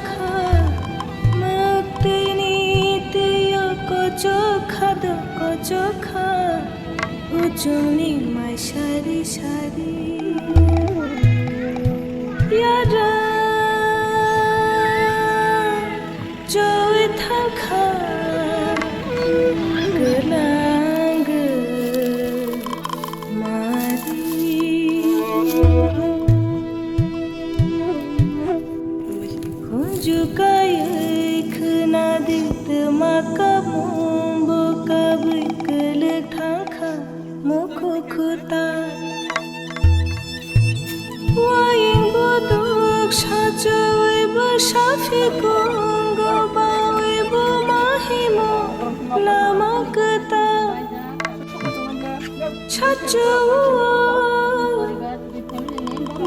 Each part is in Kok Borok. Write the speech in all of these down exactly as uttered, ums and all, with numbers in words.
Kha, mwktwini twiyo kochok kha do kochok kha, uchukni mai sari sari. Yara, choi thang kha, gwnang gwnang. Mari. Khunju kaiwi khwnadi twma kabung bo kabwi kwlwk thangkha mukhu khuta. Waying buduk sachawi bo safi kungo bawi bo mahimo lama kwta. Chachu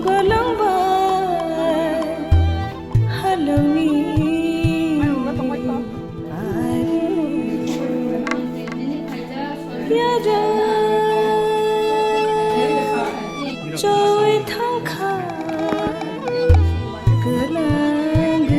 golong bai halongni ari yara choi thangkha gwnang.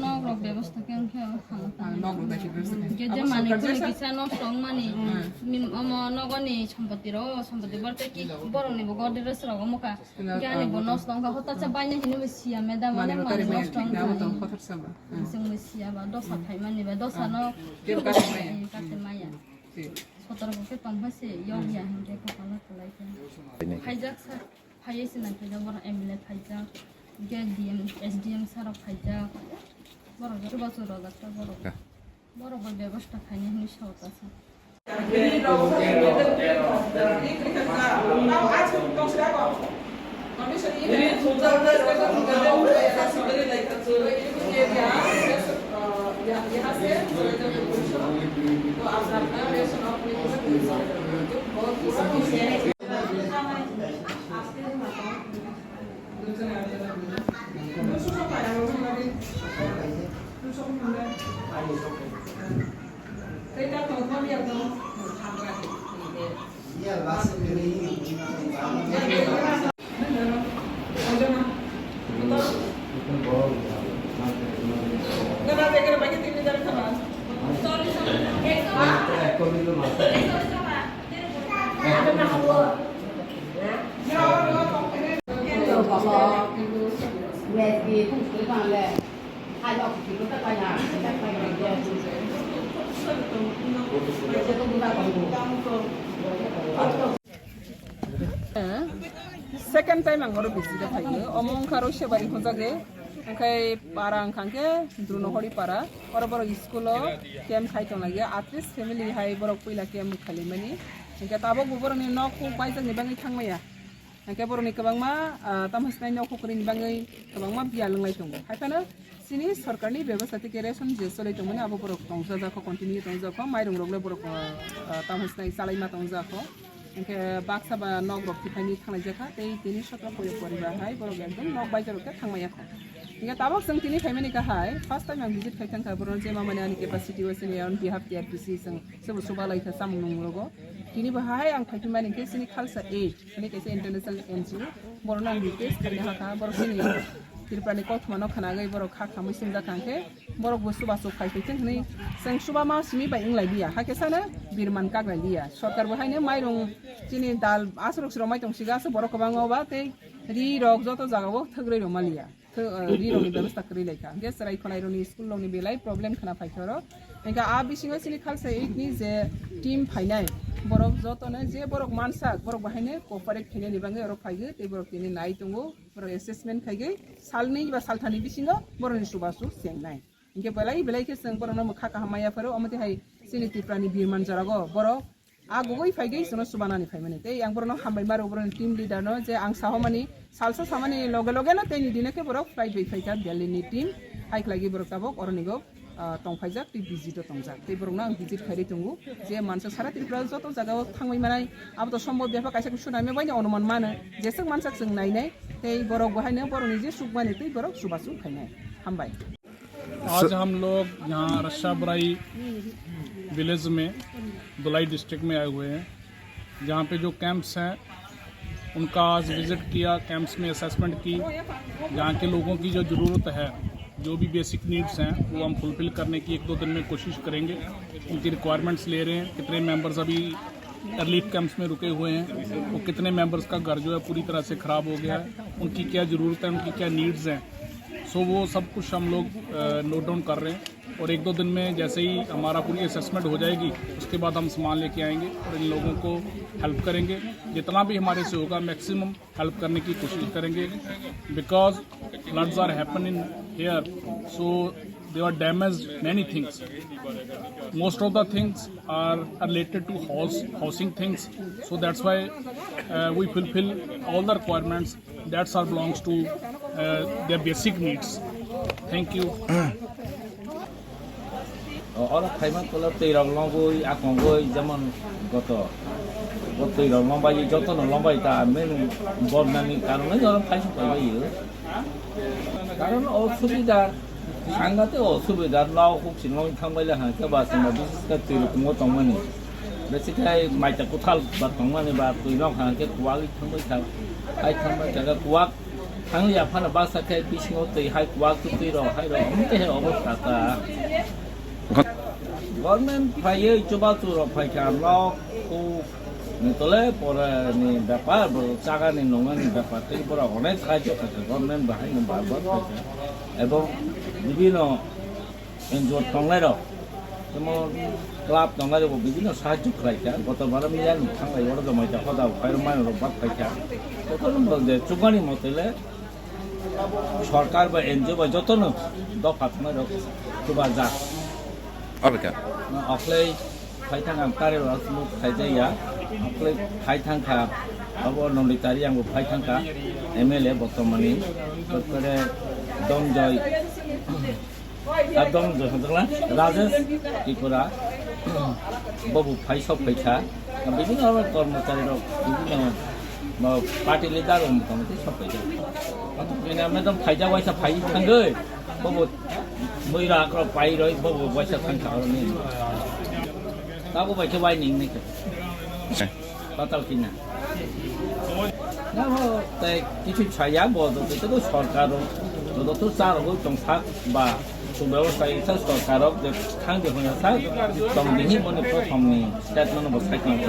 Nokrok bebosta khe wngkhe o kha. Hingkhe je manwi kisa nosto wngmani, omo nogoni sompoti rok, sompoti borok tei borokni bo gor dress rok omo kha. Gani bo nosto wngkha, hotacha baina hinwi bo siya, madam, manwi nosto wngkha. Chwngno siya ba, dosa phaimani ba, dosa no kati maya. Sotoro bo khe tongkha se, yokya hinkhe kok kwlai khe. Phaijak sa, phaiwi se nang khe borok M L A phaijak, hinkhe D M, S D M sir rok phaijak, borok chubachu rojak ta borok. Borok bai bebosta khainai hinwi sao ta sa. Second time ang oro visit o phaio, omo wngkha Roisabari hwnjagwi, wngkhai para wngkha khe Drunohori para, oro borok school o camp khai tonglaio, at least family hai borok puila camp khailaimani, hinkhe tabuk bo borokni nok huk baijakni bagwi thangmaya. Hingke borokni kwbangma, ah, tamo sinai nok hukurini bagwi kwbangma biyal wnglai tongo. Hai phano chini sorkarni bebostha tei ration je cholai tongmani abo borok tongjajakho, continue tongjajakho, mairung rok le borok, ah, tamo sinai chalaima tongjajakho. Hingke baksa ba nok rok tipaini thanglaijakha tei tini sotro pori poribar hai borok ekdom nok baija rok khe thangmaya kho. Hingke tabok chwng tini phaimani kha hai, first time ang visit khai thangkha borok je mamani ani capacity o chini on behalf T R P C chwng Sobo soba lai kha samung nung rogo. Tini bo hai ang phaikhe mani khe chini Khalsa Aid, hwnwi kaisa international N G O, borokno ang request khaina hakha, borok chini Tripurani kothoma no khanagwi borok kha khamwi swngjak kha khe, borok bo chubachu phai phai thung hwnwi chwng chuba ma simi bai wng lai liya, hakhe sano birman kak lai liya. Sorkar bo haino mairung chini dal aswk rok sromai tong siga, aswk borok kwbangma ba tei ri rok joto jaga o thwk rwi rwma liya. Thw-, ah, ri rokni bebostha kwrwi lai kha. Hwnkhe chwrai khwlai rokni school rokni belai problem khna phai kha oro. Hwnkhe a bisingo chini Khalsa Aid ni je team phainai, borok jotono je borok mansak, borok bahaino cooperate khainani bagwi oro phaiwi tei borok tini nai tongo, borok assessment khaigwi salnwi ba salthani bisingo borokni chubachu chengnai. Hwnkhe belai belai khe chwng borokno mwkha kaham maya pharo, omo twi hai chini Tripura ni birman jora go borok A gugui phaigwi chwngno chubanani phaimani. Tei ang borokno hambai ma rw, borokni team leader no, je ang sahomani salsa samani loge loge no tei ni dino khe borok flight bai phaikha Delhi ni team. Hai khlaigwi borok tabok oroni go, ah, tongphaijak tei visit o tongjak. Tei borokno ang visit khairwi tongo je mansa sara Tripura joto jaga o thangwi manai. Abo to sombhob bepha kaisa khe sunai me bai ni onuman mano. Jeswk mansak chwng nainai tei borok bo haino borokni je chukmani tei borok chubachu khainai. Hambai. आज हम लोग यहाँ रशाबराई विलेज में, धुलाई डिस्ट्रिक्ट में आए हुए हैं, जहाँ पे जो कैंप्स हैं उनका आज विजिट किया, कैंप्स में असेसमेंट की, यहाँ के लोगों की जो ज़रूरत है, जो भी बेसिक नीड्स हैं वो हम फुलफिल करने की एक दो दिन में कोशिश करेंगे। उनकी रिक्वायरमेंट्स ले रहे हैं, कितने मेंबर्स अभी रिलीफ कैंप्स में रुके हुए हैं, वो कितने मेंबर्स का घर जो है पूरी तरह से ख़राब हो गया है, उनकी क्या ज़रूरत है, उनकी क्या नीड्स हैं, सो वो सब कुछ हम लोग नोट डाउन कर रहे हैं। और एक दो दिन में जैसे ही हमारा पूरी असेसमेंट हो जाएगी, उसके बाद हम सामान लेके आएंगे और इन लोगों को हेल्प करेंगे। जितना भी हमारे से होगा, मैक्सिमम हेल्प करने की कोशिश करेंगे, because floods are happening here, so they are damaged many things. Most of the things are related to house, housing things, so that's why uh, we fulfill all the requirements that are belongs to uh, their basic needs. Thank you. O, oro phaima tole twi rok longwi, akongwi, jemon goto. O twi rok longbai, joto no longbai ta, men bobnani karon no oro phaisa phaibai. Karon o subida, sangate o subida, lok huk si longwi thangbai le hangke ba sima bisis ka twi rok tongmani. Besi khai maita kuthal ba tongmani ba twi nok hangke kuwagwi thangbai ta, hai thangbai ta kuwak. Thangli aphano baksa khe bisingo twi hai kuwak twi rok hai rok omo khe obostha ta. Government phaiwi chubachu rok phaikha, nok, huk, ni tole pore ni bepar, bo chaga ni nungma ni bepar, tei borok onek sahajyo khaikha, government bahai no bar bar phaikha. Ebong bibino N G O tongnai rok, jemon club tongnai rok bo bibino sahajyo khlaikha. Goto baro miya ni thanglai oro jomai ta hoda uphai rok mani rok bak phaikha. Jotono bo je chukmani motele sorkar ba N G O ba jotono dopha tongnai rok chuba jak. Abika. Oklei phaithang ang tari rok sumuk khaijaya. Oklei phaithang kha abo nonditari ang bo phaithang kha M L A botomani. Tokore Donjoy Abdong Josadla, Rajesh Tripura, bobo phai sok phaikha, bibino aro kormochari rok, bibino, ba, party leader rok motamoti sok phaikha. Ini ame dong phaijak waisa phai thangwi, bobo mui rak rok pai roi, bobo waisa thangkha aro ni. Tabo bai khe wai ning ni khe. Patal kina. Nabo tei kichu chaya bo joto to sorkar o joto to char o tong sak ba subewastha isa sorkar o je khang de hoya sak tong dini moni prothom ni statement bo sai kang.